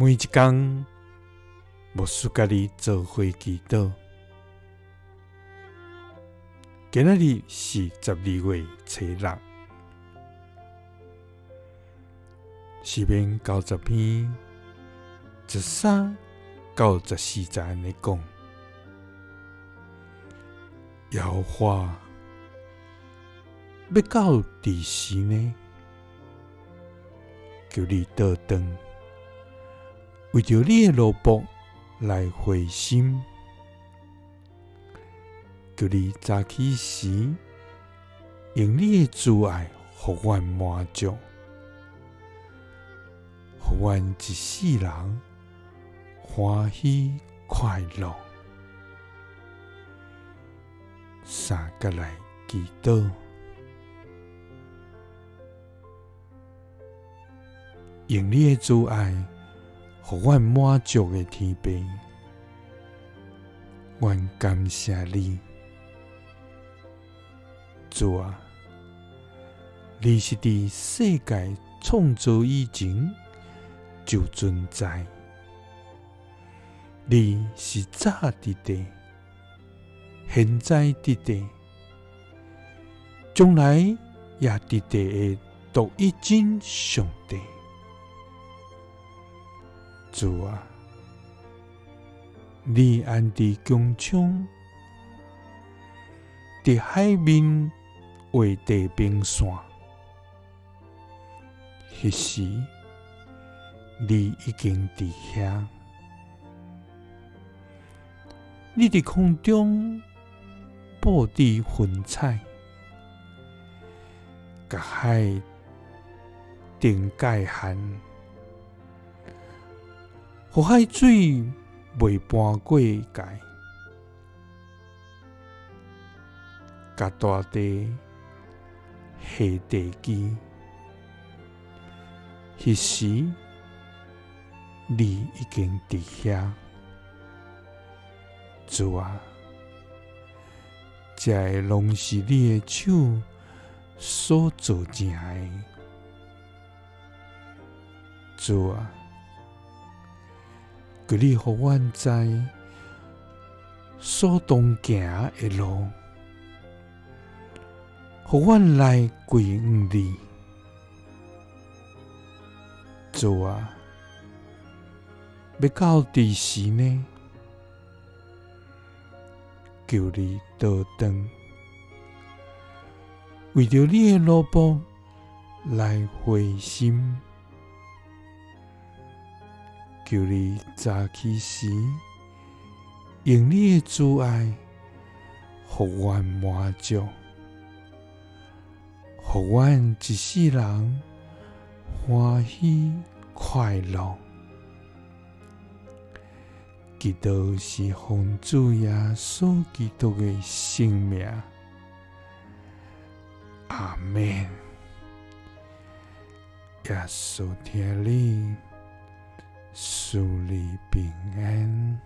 每一工，牧師佮你做伙祈禱。今仔日是12月初六，詩篇90篇13到14節按呢講：耶和華欲到佇時呢？求你倒轉，為著你的奴僕來回心，求你早起時，用你的慈愛予阮滿足，予阮一世人歡喜快樂。三佮來祈禱，用你的慈愛予阮滿足的天父，阮感謝你，主啊，你是佇世界創造以前就存在，你是早佇地，現在佇地，將來也佇地的獨一真上帝。主啊，你安佇穹蒼，佇海面畫地平線，彼時你已經佇遐。你佇空中布置雲彩，共海定界限，予海水袂搬過界，共大地下地基。彼時你已經佇遐。主啊，這个攏是你的手所造成的。主啊，求你予阮知所當行的路，予阮來歸向你。主啊，欲到佇時呢？求你倒轉，為著你的奴僕來回心，求你早起時，用你的慈愛予阮滿足，予阮一世人歡喜快樂。祈禱是奉主耶穌基督的聖名，阿們。耶穌疼你，賜你平安。